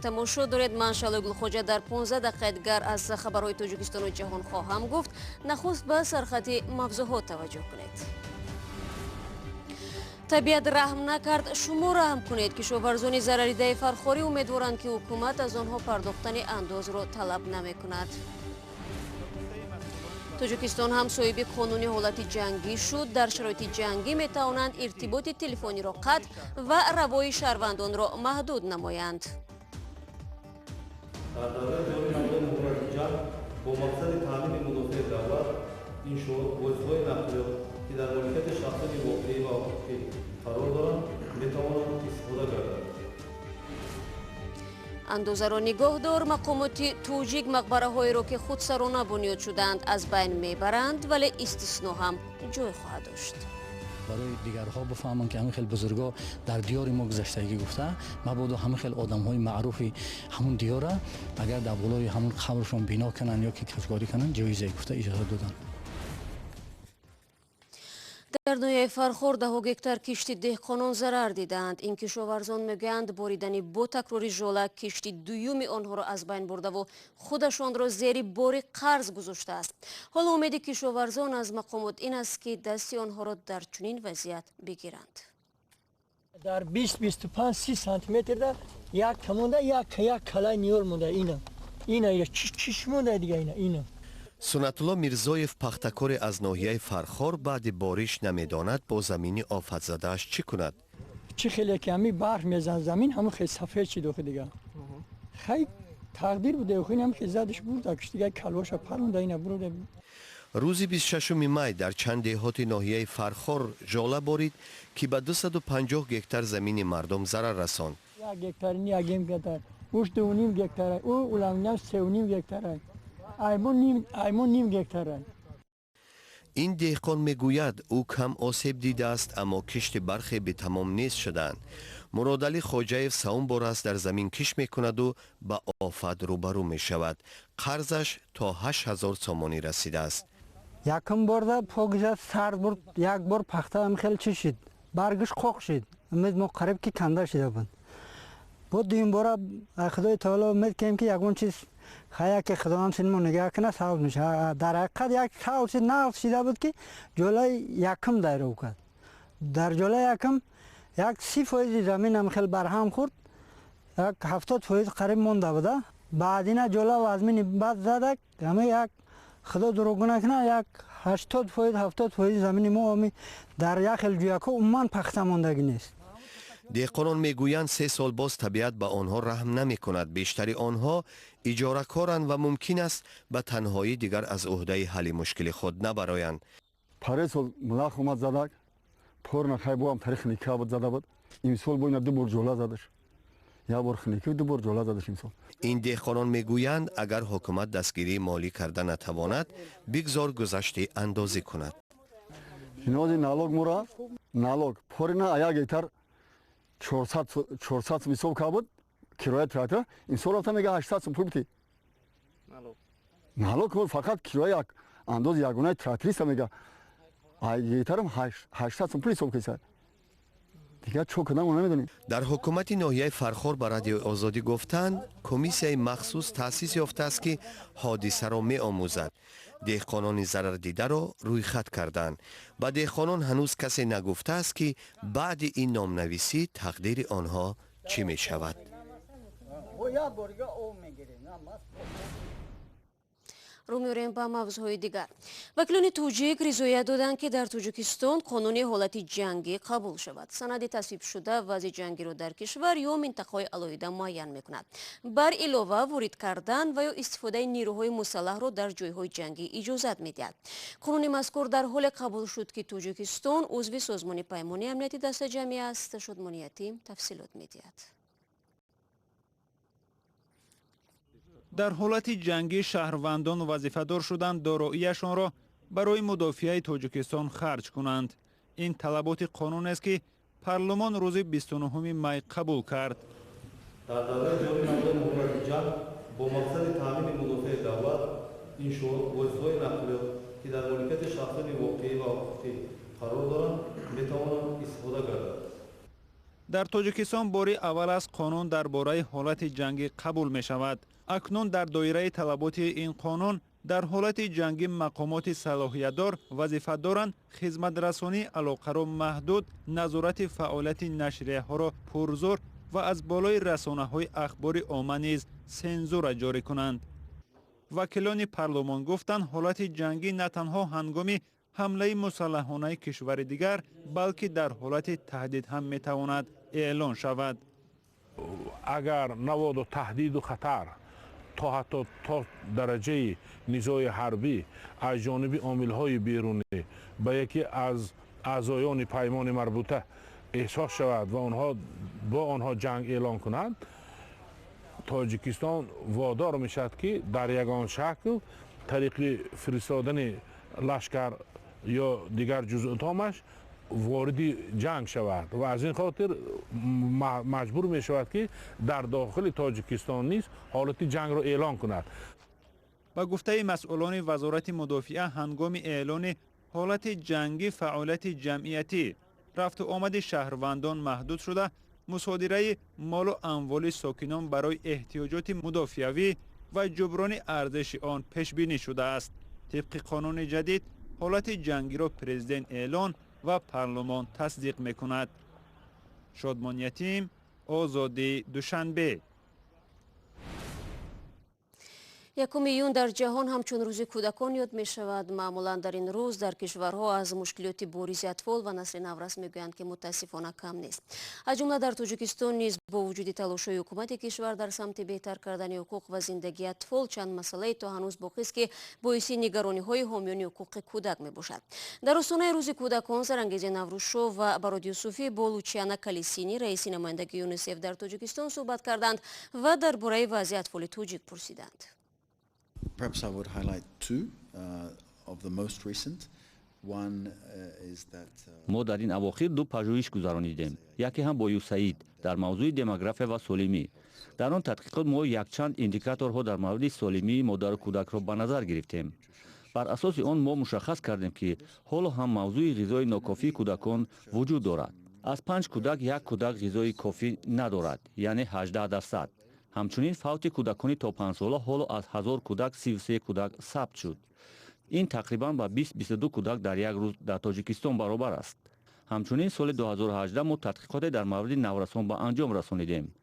Тамошо доред. Ман Шалои Гулхоҷа дар 15 дақиқаи дигар аз хабарҳои Тоҷикистону ҷаҳон хоҳам гуфт. Нахуст ба сархати мавзӯъҳо таваҷҷӯҳ кунед. Табиат раҳм накард, шумо раҳм кунед. Кишоварзони зарарридаи Фархорӣ умедворанд, ки ҳукумат аз онҳо пардохтани андозро талаб намекунад. Тоҷикистон ҳам соҳиби қонуни ҳолати ҷангӣ шуд. Дар шароити ҷангӣ метавонанд иртиботи телефониро қатъ ва равои шаҳрвандонро маҳдуд намоянд. Дар давраи ҷорӣ намудани ҳолати ҷанг бо мақсади таъмини мудофиаи давлат, иншоот, воситаҳои нақлиёт, ки дар моликияти шахсони воқеӣ ва ҳуқуқӣ қарор доранд, метавонанд истифода гарданд. Андозаро нигоҳ дор. Мақомоти тоҷик мақбараҳоеро, ки худсарона бунёд шудаанд, аз байн мебаранд, вале истисно ҳам ҷой хоҳад дошт. Барои дигарҳо бифаҳманд, ки ҳамин хел бузургҳо дар диёри мо гузаштагӣ гуфта, мабодо ҳамин хел одамҳои маъруфи ҳамун диёра агар дар болои ҳамун қабршон бино кунанд ё ки каҷгорӣ кунанд, ҷоизае гуфта иҷоза доданд. Дар ноҳияи Фархор даҳо гектар кишти деҳқонон зарар дидаанд. Ин кишоварзон мегӯянд, боридани бо такрори жола кишти дуюми онҳоро аз байн бурдаву худашонро зери бори қарз гузоштааст. Ҳоло умеди кишоварзон аз мақомот ин аст, ки дасти онҳоро дар чунин вазъият бигиранд. Дар 20, 25, 30 сантиметрда як монда, як калай ниёл монда. Ина чиш монда дига, ина. Суннатулло Мирзоев, пахтакоре аз ноҳияи Фархор, баъди бориш намедонад бо замини офатзадааш чӣ кунад. Чӣ хеле ки ҳами барф мезан, замин ҳамун хел сафед шид охи дига. Хай, тақдир буде охи, ҳам хел задаш бурд, акш дига калоша паронда, ина бурда. Рӯзи 26 май дар чанд деҳоти ноҳияи Фархор жола борид, ки ба 250 гектар замини мардум зарар расонд. 1 гектар, як гектар, уш 2,5 гектар, ӯ уламинам 3,5 гектар, аймон ним гектар. Ин деҳқон мегӯяд, ӯ кам осеб дидааст, аммо кишти бархе бетамом нест шудаанд. Муродалӣ Хоҷаев сеюм бор аст дар замин кишт мекунаду ба офат рӯбарӯ мешавад. Қарзаш то 8000 сомонӣ расидааст. Якум борда покиза сард бурд, як бор пахтаам хеле чӣ шид, баргиш қоқ шид, умед мо қариб ки канда шида буд. Бо дуюм бора Худои таоло умед кардем, ки ягон чиз хая ки Худованд синмо нигаҳ кунад, сабз мешавад. Дар ҳақиқат як сабз шид, нағз шида буд, ки ҷолаи якум дайров кард. Дар ҷолаи якум як 30 фоизи заминам хел барҳам хӯрд, як 70 фоиз қариб монда буда. Баъдина ҷола вазмини бад задак, ҳама як Худо дурӯғ накунад, як 80 фоиз, 70 фоизи замини мо дар як хел ҷӯякҳо умуман пахта мондагӣ нест. Деҳқонон мегӯянд, 3 сол боз табиат ба онҳо раҳм намекунад. Бештари онҳо иҷоракоранд ва мумкин аст, ба танҳоӣ дигар аз ӯҳдаи ҳалли мушкили худ набароянд. Паре сол мулах омад, задак порна, хай боам тари хиника буд, зада буд. Имсол бо ина ду бор ҷола задаш, як бор хиники, ду бор ҷола задаш имсол. Ин деҳқонон мегӯянд, агар ҳукумат дастгирии молӣ карда натавонад, бигзор гузашти андозӣ кунад. Ҳинози налог мура налог порина як гектар 400 сум ҳисоб кард буд кироя трактор, имсол рафта мега 800 сум пул бити налог, фақат кироя як андози ягонаи тракториста мега гектарам 800 сум пул ҳисоб кесад. Дигар чо кардам, мо намедонем. Дар ҳукумати ноҳияи Фархор ба Радиои Озодӣ гуфтанд, комиссияи махсус таъсис ёфтааст, ки ҳодисаро меомӯзад. Деҳқонони зарардидаро рӯйхат карданд. Ба деҳқонон ҳанӯз касе нагуфтааст, ки баъди ин номнависӣ тақдири онҳо чӣ мешавад. Як борга об мегирем. Рӯ меорем ба мавзӯъҳои дигар. Вакилони тоҷик ризоят доданд, ки дар Тоҷикистон қонуни ҳолати ҷангӣ қабул шавад. Санади тасвибшуда вазъи ҷангиро дар кишвар ё минтақаҳои алоҳида муайян мекунад. Бар илова, ворид кардан ва ё истифодаи нерӯҳои мусаллаҳро дар ҷойҳои ҷангӣ иҷозат медиҳад. Қонуни мазкур дар ҳоле қабул шуд, ки Тоҷикистон узви Созмони Паймони Амнияти Дастаҷамъӣ аст. Шодмониятӣ тафсилот медиҳад. Дар ҳолати ҷангӣ шаҳрвандон вазифадор шуданд дороияшонро барои мудофиаи Тоҷикистон харҷ кунанд. Ин талаботи қонунест, ки парлумон рӯзи 29 май қабул кард. Дар давраи ҷорӣ намудани ҳолати ҷанг бо мақсади таъмини мудофиаи давлат, иншоот, воситаҳои нақлиёт, ки дар моликияти шахсони воқеӣ ва ҳуқуқӣ қарор доранд, метавонанд истифода гарданд. Дар Тоҷикистон бори аввал аст қонун дар бораи ҳолати ҷангӣ қабул мешавад. Акнун дар доираи талаботи ин қонун дар ҳолати ҷангӣ мақомоти салоҳиятдор вазифа доранд хизматрасонии алоқаро маҳдуд, назорати фаъолияти нашрияҳоро пурзӯр ва аз болои расонаҳои ахбори омма низ сензура ҷорӣ кунанд. Вакилони парлумон гуфтанд, ҳолати ҷангӣ на танҳо ҳангоми ҳамлаи мусаллаҳонаи кишвари дигар, балки дар ҳолати таҳдид ҳам метавонад эълон шавад. Агар наводу таҳдиду хатар то ҳатто то дараҷаи низои ҳарбӣ аз ҷониби омилҳои берунӣ ба яке аз аъзоёни паймони марбута эҳсос шавад ва онҳо бо онҳо ҷанг эълон кунанд, Тоҷикистон водор мешавад, ки дар ягон шакл тариқи фиристодани лашкар ё дигар ҷузъутомаш вориди ҷанг шавад ва аз ин хотир маҷбур мешавад, ки дар дохили Тоҷикистон низ ҳолати ҷангро эълон кунад. Ба гуфтаи масъулони Вазорати мудофиа, ҳангоми эълони ҳолати ҷангӣ фаъолияти ҷамъиятӣ, рафту омади шаҳрвандон маҳдуд шуда, мусодираи молу амволи сокинон барои эҳтиёҷоти мудофиавӣ ва ҷуброни арзиши он пешбинӣ шудааст. Тибқи қонуни ҷадид, ҳолати ҷангиро президент эълон ва парлумон тасдиқ мекунад. Шодмон Ятим, Озодӣ, Душанбе. 1 июн дар ҷаҳон ҳамчун рӯзи кӯдакон ёд мешавад. Маъмулан дар ин рӯз дар кишварҳо аз мушкилоти боризи атфол ва насли наврас мегӯянд, ки мутаассифона кам нест. Аз ҷумла дар Тоҷикистон низ бо вуҷуди талошҳои ҳукумати кишвар дар самти беҳтар кардани ҳуқуқ ва зиндагии атфол чанд масъалае то ҳанӯз боқист, ки боиси нигарониҳои ҳомиёни ҳуқуқи кӯдак мебошад. Дар остонаи рӯзи кӯдакон Сарангези Наврӯзшо ва Барод Юсуфӣ бо Лучиана Калисини, раиси намояндагии ЮНИСЕФ дар Тоҷикистон, суҳбат карданд ва дар бораи вазъи атфоли тоҷик пурсиданд. Perhaps I would highlight two of the most recent. One is that Мо дар ин авохир ду пажӯҳиш гузаронидем, яке ҳам бо ЮСАИД дар мавзӯи демография ва солимӣ. Дар он тадқиқот мо якчанд индикаторҳо дар мавриди солимии модару кӯдакро ба назар гирифтем. Бар асоси он мо мушаххас кардем, ки ҳоло ҳам мавзӯи ғизои нокофии кӯдакон вуҷуд дорад. Аз панҷ кӯдак як кӯдак ғизои кофӣ надорад, яъне 18%. Ҳамчунин фавти кӯдакони то 5-сола ҳоло аз 1000 кӯдак 33 кӯдак сабт шуд. Ин тақрибан ба 20-22 кӯдак дар як рӯз дар Тоҷикистон баробар аст. Ҳамчунин соли 2018 мо тадқиқоте дар мавриди наврасон ба анҷом расонидем.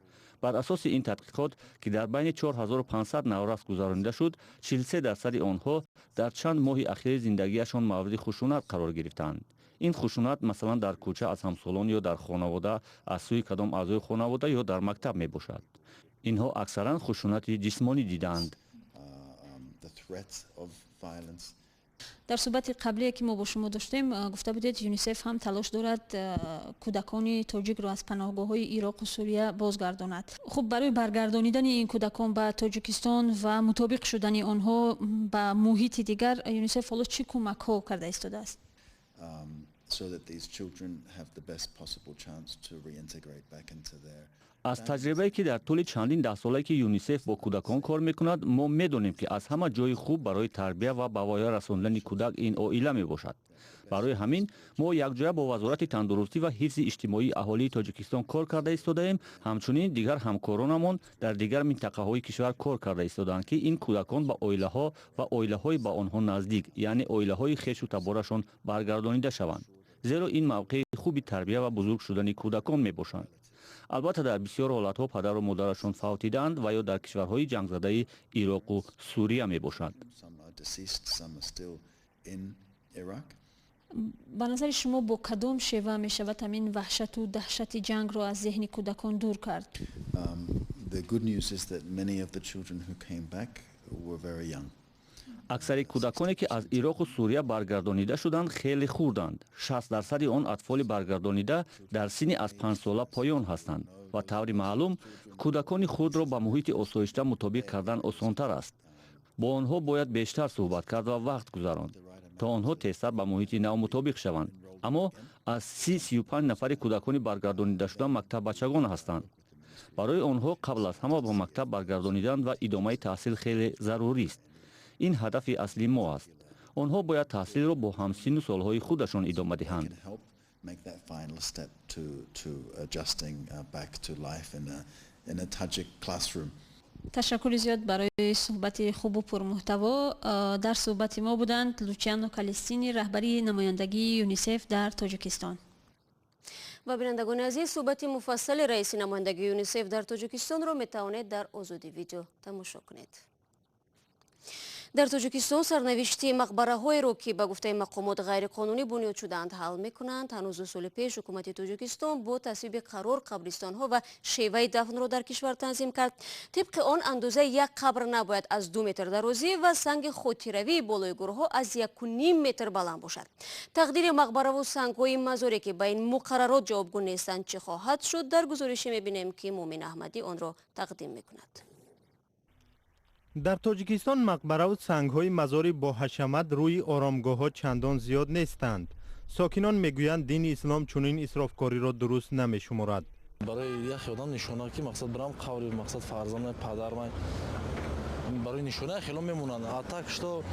Бар асоси ин тадқиқот, ки дар байни 4500 наврас гузаронида шуд, 43% онҳо дар чанд моҳи ахири зиндагиашон мавриди хушунат қарор гирифтанд. Ин хушунат масалан дар кӯча аз ҳамсолон ё дар хонавода аз сӯи кадом аъзои хонавода ё дар мактаб мебошад. Инҳо аксаран хушунати ҷисмонӣ дидаанд. The threat of violence. Дар суҳбати қаблие, ки мо бо шумо доштем, гуфта будед, ЮНИСЕФ ҳам талош дорад кӯдакони тоҷикро аз паноҳгоҳҳои Ироқу Сурия бозгардонад. Хуб, барои баргардонидани ин кӯдакон ба Тоҷикистон ва мутобиқ шудани онҳо ба муҳити дигар ЮНИСЕФ ҳоло чӣ кӯмакҳо карда истодааст? So that these children have the best possible chance to reintegrate back into their Аз таҷрибае, ки дар тӯли чандин даҳсолае, ки ЮНИСЕФ бо кӯдакон кор мекунад, мо медонем, ки аз ҳама ҷои хуб барои тарбия ва ба воя расондани кӯдак ин оила мебошад. Барои ҳамин мо якҷоя бо Вазорати тандурустӣ ва ҳифзи иҷтимоии аҳолии Тоҷикистон кор карда истодаем. Ҳамчунин дигар ҳамкоронамон дар дигар минтақаҳои кишвар кор карда истодаанд, ки ин кӯдакон ба оилаҳо ва оилаҳои ба онҳо наздик, яъне оилаҳои хешу таборашон баргардонида шаванд, зеро ин мавқеи хуби тарбия ва бузург шудани кӯдакон мебошанд. Албатта, дар бисёр ҳолатҳо падару модарашон фавтидаанд ва ё дар кишварҳои ҷангзадаи Ироқу Сурия мебошанд. Some are deceased, some are still in Iraq. Ба назари шумо, бо кадом шева мешавад ҳамин ваҳшату даҳшати ҷангро аз зеҳни кӯдакон дур кард? The good news is that many of the children who came back were very young. Аксари кӯдаконе, ки аз Ироқу Сурия баргардонида шуданд, хеле хурданд. 60% он атфоли баргардонида дар синни аз 5-сола поён ҳастанд ва таври маълум, кӯдакони хурдро ба муҳити осоишта мутобиқ кардан осонтар аст. Бо онҳо бояд бештар суҳбат кард ва вақт гузаронд, то онҳо тезтар ба муҳити нав мутобиқ шаванд. Аммо аз 30-35 нафари кӯдакони баргардонидашуда мактаббачагон ҳастанд. Барои онҳо қабл аз ҳама ба мактаб баргардонидан ва идомаи таҳсил хеле зарурист. Ин ҳадафи аслии мо аст. Онҳо бояд таҳсилро бо ҳамсину солҳои худашон идома диҳанд. Can help. Make that final step to adjusting back to life in a Tajik classroom. Ташаккури зиёд барои суҳбати хубу пурмуҳтаво. Дар суҳбати мо буданд Лучиано Калестини, раҳбари намояндагии ЮНИСЕФ дар Тоҷикистон. Ва, бинандагони азиз, суҳбати муфассали раиси намояндагии ЮНИСЕФ дар Тоҷикистонро метавонед дар Озодӣ Видео тамошо кунед. Дар Тоҷикистон сарнавишти мақбараҳоеро, ки ба гуфтаи мақомот ғайриқонунӣ бунёд шудаанд, ҳал мекунанд. Ҳанӯз 2 соли пеш ҳукумати Тоҷикистон бо тасвиби қарор қабристонҳо ва шеваи дафнро дар кишвар танзим кард. Тибқи он, андозаи як қабр набояд аз 2 метр дарозӣ ва санги хотиравии болои гурҳо аз 1,5 метр баланд бошад. Тақдири мақбараву сангҳои мазоре, ки ба ин муқаррарот ҷавобгӯ нестанд, чӣ хоҳад шуд, дар гузорише мебинем, ки Муъмин Аҳмадӣ онро тақдим мекунад. Дар Тоҷикистон мақбараву сангҳои мазори боҳашамат рӯи оромгоҳҳо чандон зиёд нестанд. Сокинон мегӯянд, дини ислом чунин исрофкориро дуруст намешуморад. Барои як одам нишона, ки мақсад бирам қабри, мақсад, фарзанд, падармай, барои нишона хело мемонанд. А так что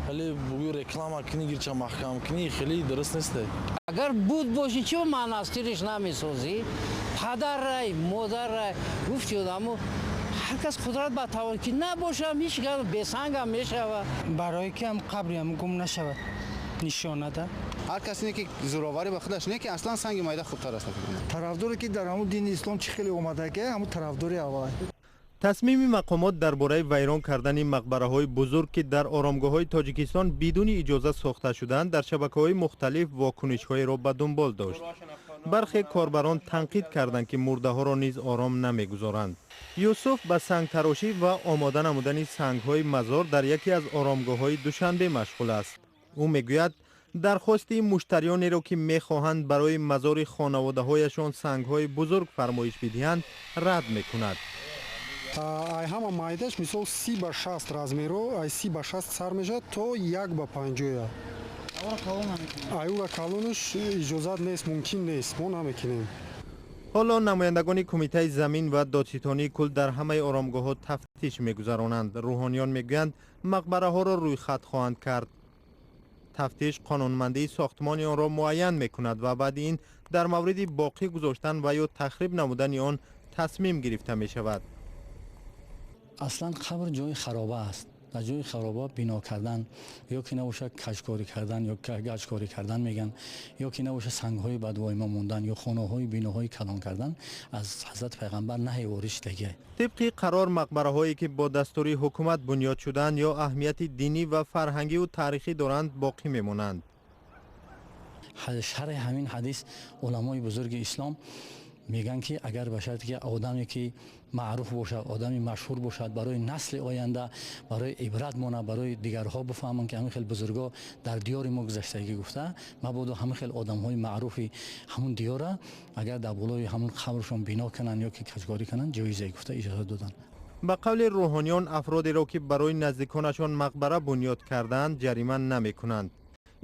хеле бугӯй, реклама кунӣ, гирча маҳкам кунӣ, хеле дуруст несте. Агар буд бошӣ, чӣ монастыриш намесозӣ? Падарай, модарай, гуфти одамо, ҳар кас қудрат ба тавон ки набошам, ҳеҷ гап, бесангам мешавад. Барое ки ҳам қабриам гум нашавад, нишонада. Ҳар кас не, ки зӯроварӣ ба худаш не, ки аслан санги майда хубтар аст. Тарафдоре, ки дар ҳамун дини ислом чӣ хеле омадаге, ҳамун тарафдори аввал. Тасмими мақомот дар бораи вайрон кардани мақбараҳои бузург, ки дар оромгоҳҳои Тоҷикистон бидуни иҷоза сохта шудаанд, дар шабакаҳои мухталиф вокунишҳоеро ба дунбол дошт. Бархе корбарон танқид карданд, ки мурдаҳоро низ ором намегузоранд. Юсуф ба сангтарошӣ ва омода намудани сангҳои мазор дар яке аз оромгоҳҳои Душанбе машғул аст. Ӯ мегӯяд, дархости муштариёнеро, ки мехоҳанд барои мазори хонаводаҳояшон сангҳои бузург фармоиш бидиҳанд, рад мекунад. Ай ҳама майдаш, мисол, 30 ба 60 размеро, ай 30 ба 60 сар мешавад то 1 ба 50-я. Аюра калонаш иҷозат нест, мумкин нест, мо намекунем. Ҳоло намояндагони Кумитаи замин ва додситонии кул дар ҳамаи оромгоҳҳо тафтиш мегузаронанд. Рӯҳониён мегӯянд, мақбараҳоро рӯйхат хоҳанд кард. Тафтиш қонунмандии сохтмони онро муайян мекунад ва баъди ин дар мавриди боқӣ гузоштан ва ё тахриб намудани он тасмим гирифта мешавад. Аслан қабр ҷои хароба аст. Дар ҷои хароба бино кардан ё ки набошад каҷкорӣ кардан ё гаҷкорӣ кардан мегӯянд, ё ки набошад сангҳои бадвоима мондан ё хонаҳои биноҳои калон кардан, аз Ҳазрати Пайғамбар наҳй ворид шудагия. Тибқи қарор, мақбараҳое, ки бо дастури ҳукумат бунёд шудаанд ё аҳамияти динӣ ва фарҳангиву таърихӣ доранд, боқӣ мемонанд. Шарҳи ҳамин ҳадис уламои бузурги ислом мегӯянд, ки агар ба шарте ки одаме ки маъруф бошад, одами машҳур бошад, барои насли оянда, барои ибрат монад, барои дигарҳо бифаҳманд, ки ҳамин хел бузургҳо дар диёри мо гузаштагӣ гуфта, мабодо ҳамин хел одамҳои маъруфи ҳамун диёра агар дар болои ҳамун қабршон бино кунанд ё ки каҷкорӣ кунанд, ҷоизе гуфта иҷоза доданд. Ба қавли рӯҳониён, афродеро, ки барои наздиконашон мақбара бунёд кардаанд, ҷарима намекунанд.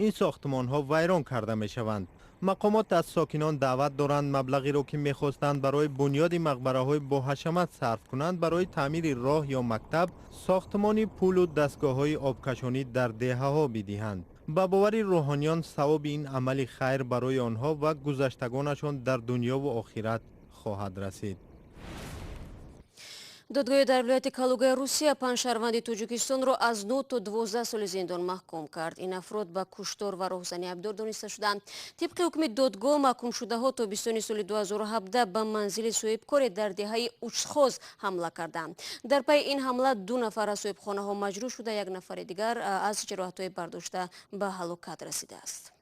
Ин сохтмонҳо вайрон карда мешаванд. Мақомот аз сокинон даъват доранд, маблағеро, ки мехостанд барои бунёди мақбараҳои боҳашамат сарф кунанд, барои таъмири роҳ ё мактаб, сохтмони пулу дастгоҳҳои обкашонӣ дар деҳаҳо бидиҳанд. Ба бовари рӯҳониён, савоби ин амали хайр барои онҳо ва гузаштагонашон дар дунёву охират хоҳад расид. Додгоҳи дар вилояти Калугаи Русия панҷ шаҳрванди Тоҷикистонро аз 9 то 12 соли зиндон маҳкум кард. Ин афрод ба куштор ва роҳзанӣ айбдор дониста шуданд. Тибқи ҳукми додгоҳ, маҳкумшудаҳо тобистони соли 2017 ба манзили соҳибкоре дар деҳаи Учхоз ҳамла карданд. Дар пайи ин ҳамла ду нафар аз соҳибхонаҳо маҷрӯҳ шуда, як нафари дигар аз ҷароҳатҳои бардошта ба ҳалокат расидааст.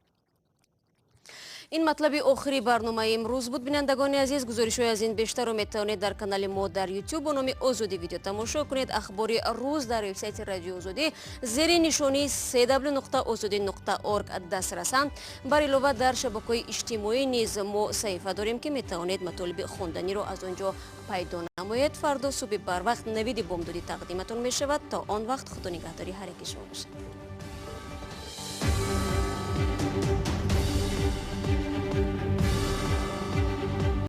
Ин матлаби охири барномаи имрӯз буд. Бинандагони азиз, гузоришҳои аз ин бештарро метавонед дар канали мо дар Ютуб бо номи Озодӣ Видео тамошо кунед. Ахбори рӯз дар вебсайти Радиои Озодӣ зери нишонии cw.ozodi.org дастрасанд. Бар илова, дар шабакаҳои иҷтимоӣ низ мо саҳифа дорем, ки метавонед матолиби хонданиро аз он ҷо пайдо намоед. Фардо субҳи барвақт Навиди бомдодӣ тақдиматон мешавад. То он вақт Худо нигаҳдори ҳар яки шумо бошад.